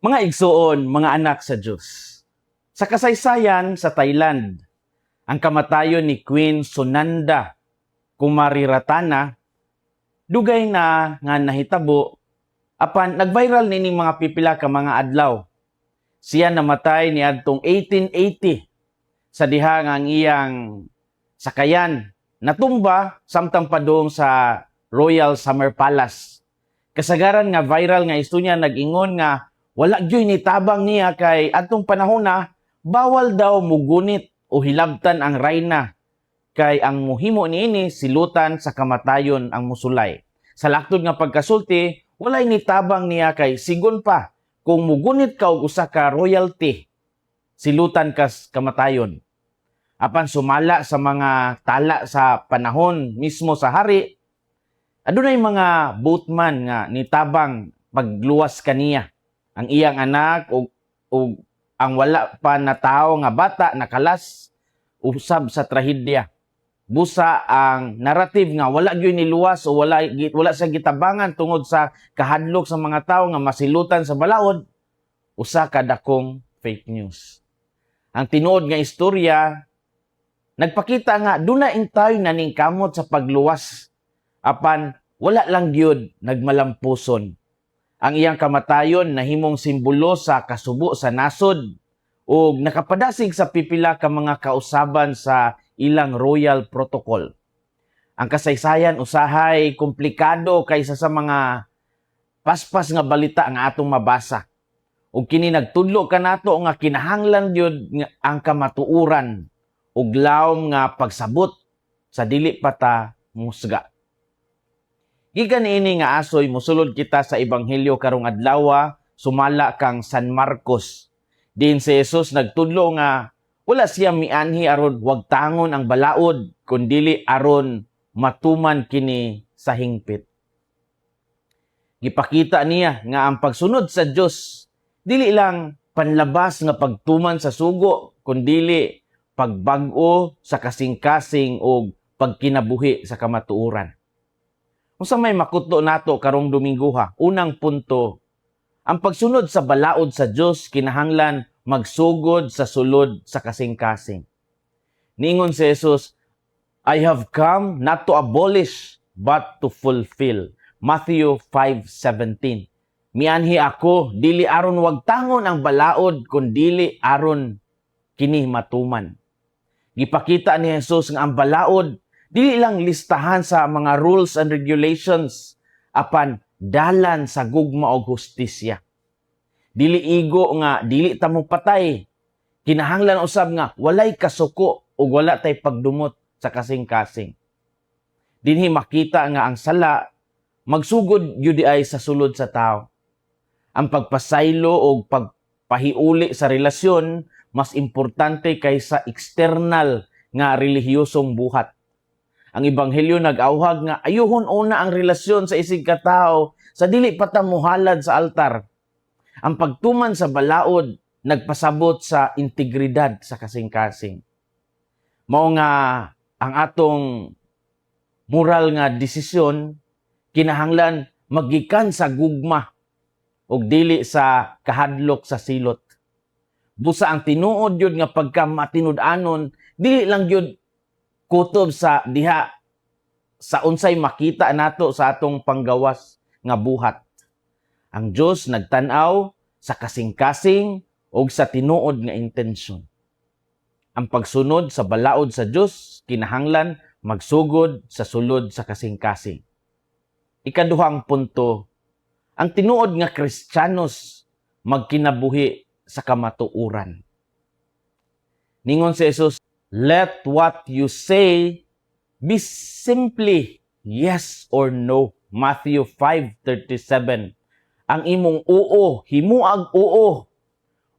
Mga igsuon, mga anak sa Diyos. Sa kasaysayan sa Thailand, ang kamatayon ni Queen Sunanda Kumariratana dugay na nga nahitabo, apan nag-viral nining mga pipila ka mga adlaw. Siya namatay niadtong 1880 sa diha nga ang iyang sakayan natumba samtang padung sa Royal Summer Palace. Kasagaran nga viral nga istorya nag-ingon nga wala gyoy ni tabang niya kay adtong panahon na bawal daw mugunit o hilabtan ang rayna kay ang muhimo niini, silutan sa kamatayon ang musulay. Sa laktod nga pagkasulti, walay nitabang niya kay sigon pa kung mugunit ka og usa ka royalty, silutan kas kamatayon. Apan sumala sa mga tala sa panahon mismo sa hari, adunay mga boatman nga nitabang pagluwas kaniya. Ang iyang anak ug ang wala pa natawo nga bata nakalas usab sa trahedya. Busa ang narrative nga wala gyud niluwas o wala siya gitabangan tungod sa kahadlok sa mga tawo nga masilutan sa balaod, usa ka dakong fake news. Ang tinuod nga istorya nagpakita nga duna intayo naningkamot sa pagluwas, apan wala lang gyud nagmalampuson. Ang iyang kamatayon nahimong simbolo sa kasubo sa nasod ug nakapadasig sa pipila ka mga kausaban sa ilang royal protocol. Ang kasaysayan usahay komplikado kaysa sa mga paspas nga balita nga atong mabasa. Ug kini nagtudlo kanato nga kinahanglan gyud nga ang kamatuoran ug lawom nga pagsabot sa dili pa ta musga. Gikan niini nga asoy, mosulod kita sa ebanghelyo karong adlaw sumala kang San Marcos. Diin si Jesus nagtudlo nga wala siya mianhi aron wagtangon ang balaod, kundili aron matuman kini sa hingpit. Gipakita niya nga ang pagsunod sa Dios dili lang panlabas nga pagtuman sa sugo, kundili pagbag-o sa kasing-kasing ug pagkinabuhi sa kamatuoran. Unsa may makutlo nato karong Dominguha? Unang punto, ang pagsunod sa balaod sa Dios kinahanglan magsugod sa sulod sa kasing-kasing. Niingon si Jesus, "I have come not to abolish but to fulfill." Matthew 5:17. Mianhi ako dili aron wagtangon ang balaod, kundili aron kini matuman. Gipakita ni Jesus nga ang balaod dili lang listahan sa mga rules and regulations, apan dalan sa gugma og hustisya. Dili igo nga dili ta mo patay. Kinahanglan usab nga walay kasuko ug wala tay pagdumot sa kasing-kasing. Dinhi makita nga ang sala magsugod gyud ay sa sulod sa tao. Ang pagpasaylo o pagpahiuli sa relasyon mas importante kaysa external nga relihiyosong buhat. Ang ebanghelyo nag-awhag nga ayuhon una ang relasyon sa isig ka tawo sa dili pa ta mohalad sa altar. Ang pagtuman sa balaod nagpasabot sa integridad sa kasing-kasing. Mao nga ang atong moral nga desisyon kinahanglan magikan sa gugma ug dili sa kahadlok sa silot. Busa ang tinuod yun nga pagka matinud-anon dili lang gyud kutob sa diha sa unsay makita nato sa atong panggawas nga buhat. Ang Dios nagtan-aw sa kasing-kasing ug sa tinuod nga intensyon. Ang pagsunod sa balaod sa Dios kinahanglan magsugod sa sulod sa kasing-kasing. Ikaduhang punto, ang tinuod nga Kristiyanos magkinabuhi sa kamatuoran. Ningon si Jesus, "Let what you say be simply yes or no." Matthew 5:37. Ang imong oo, himuag oo.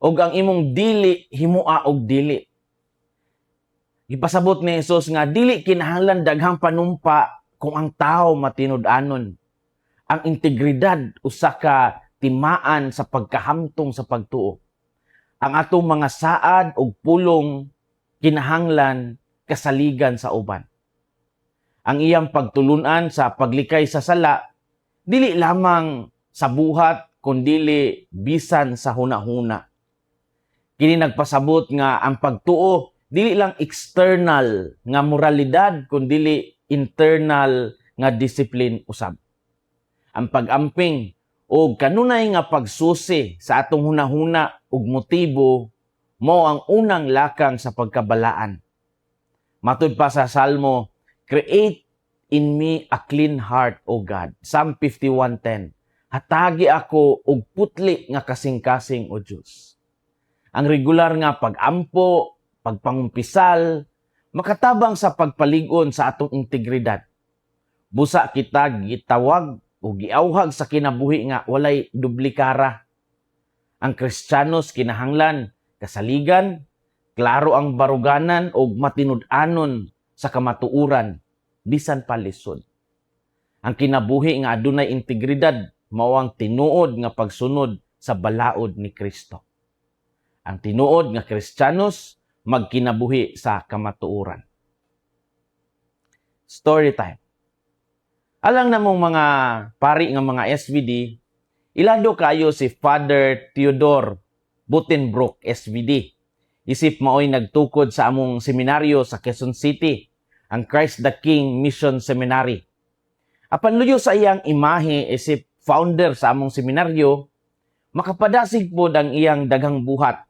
Ug ang imong dili, himua og dili. Ipasabot ni Jesus nga dili kinahanglan daghang panumpa kung ang tao matinud-anon. Ang integridad usa ka timaan sa pagkahamtong sa pagtuo. Ang atong mga saad ug pulong kinahanglan kasaligan sa uban. Ang iyang pagtulunan sa paglikay sa sala dili lamang sa buhat, kundili bisan sa hunahuna. Kini nagpasabot nga ang pagtuo dili lang external nga moralidad kundili internal nga discipline usab. Ang pag-amping o kanunay nga pagsusi sa atong hunahuna ug motibo mao ang unang lakang sa pagkabalaan. Matud pa sa Salmo, "Create in me a clean heart, O God." Psalm 51:10. "Hatagi ako og putli nga kasing-kasing, O Dios." Ang regular nga pag-ampo, pagpangumpisal, makatabang sa pagpalig-on sa atong integridad. Busa kita gitawag o giawhag sa kinabuhi nga walay dublikara. Ang Kristiyanos kinahanglan kasaligan, klaro ang baruganan og matinud-anon sa kamatuoran bisan pa lisod. Ang kinabuhi nga adunay integridad mao ang tinuod nga pagsunod sa balaod ni Kristo. Ang tinuod nga Kristiyanos magkinabuhi sa kamatuoran. Story time. Alang namong mga pari nga mga SVD, ilado kayo si Father Theodore Buttenbrook SVD. Isip maoy nagtukod sa among seminaryo sa Quezon City, ang Christ the King Mission Seminary. Apan luyo sa iyang imahe isip founder sa among seminaryo, makapadasig pod ang iyang daghang buhat.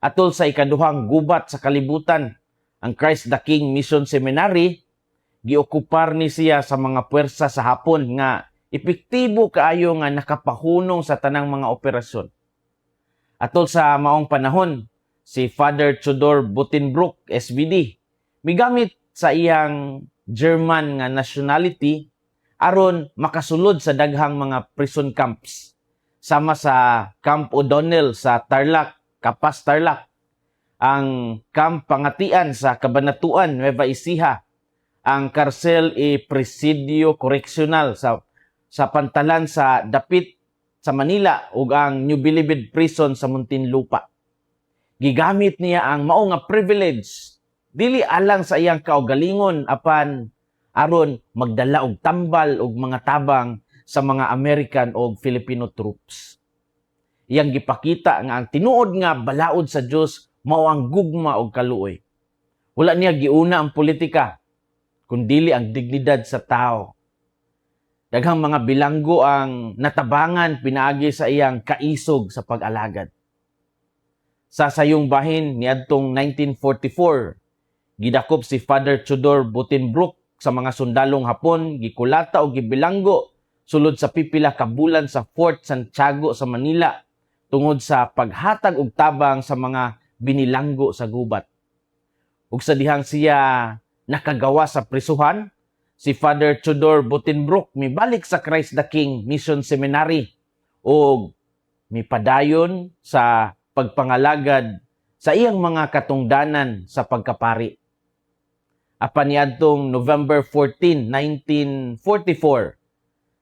Atol sa ikaduhang gubat sa kalibutan, ang Christ the King Mission Seminary giokupar ni siya sa mga puwersa sa Hapon nga epektibo kaayo nga nakapahunong sa tanang mga operasyon. Atol sa maong panahon, si Father Theodore Buttenbrook SVD migamit sa iyang German nga nationality aron makasulod sa daghang mga prison camps sama sa Camp O'Donnell sa Tarlac, Capas, Tarlac, ang Camp Pangatian sa Cabanatuan, Nueva Ecija, ang Cárcel y Presidio Correccional sa Pantalan sa Dapit sa Manila ug ang New Bilibid Prison sa Muntinlupa. Gigamit niya ang mao nga privilege dili alang sa iyang kaugalingon apan aron magdala og tambal og mga tabang sa mga American og Filipino troops. Iyang gipakita nga ang tinuod nga balaod sa Dios mao ang gugma og kaluoy. Wala niya giuna ang politika, kundili ang dignidad sa tao. Daghang mga bilanggo ang natabangan pinaagi sa iyang kaisog sa pag-alagad. Sa sayong bahin niadtong 1944, gidakop si Father Theodore Buttenbrook sa mga sundalong Hapon, gikulata o gibilanggo sulod sa pipila ka bulan sa Fort Santiago sa Manila tungod sa paghatag og tabang sa mga binilanggo sa gubat. Ug sa dihang siya nakagawa sa prisuhan, si Father Theodore Buttenbrook mibalik sa Christ the King Mission Seminary ug mipadayon sa pagpangalagad sa iyang mga katungdanan sa pagkapari. Apan niadtong November 14, 1944,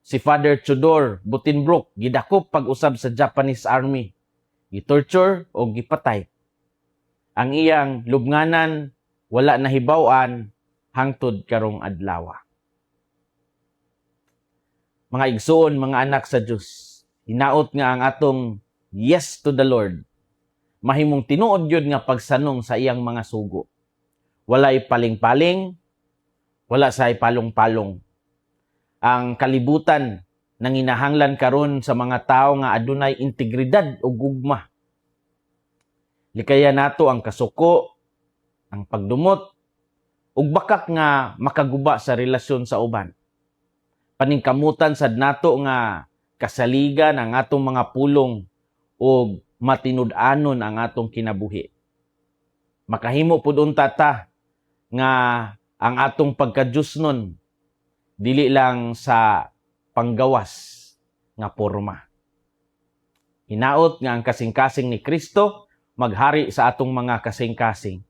si Father Theodore Buttenbrook gidakop pag-usab sa Japanese Army, gitorture o gipatay. Ang iyang lubnganan wala nahibaw-an hangtod karong adlaw. Mga igsoon, mga anak sa Dios, hinaot nga ang atong yes to the Lord mahimong tinuod yun nga pagsanong sa iyang mga sugo. Walay paling-paling, wala say palong-palong. Ang kalibutan nanginahanglan karon sa mga tao nga adunay integridad o gugma. Likayan nato ang kasuko, ang pagdumot, ug bakak nga makaguba sa relasyon sa uban. Paningkamutan sad nato nga kasaligan ang atong mga pulong ug matinud-anon ang atong kinabuhi. Makahimo pud unta ta nga ang atong pagka-Diyosnon dili lang sa panggawas nga porma. Hinaot nga ang kasing-kasing ni Kristo maghari sa atong mga kasing-kasing.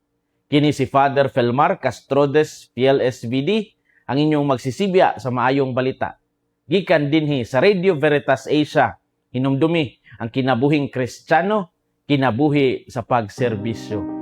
Kini si Father Felmar Castrodes, PLSVD, ang inyong magsisibya sa maayong balita. Gikan dinhi sa Radio Veritas Asia, hinumdumi ang kinabuhing Kristiyano, kinabuhi sa pagserbisyo.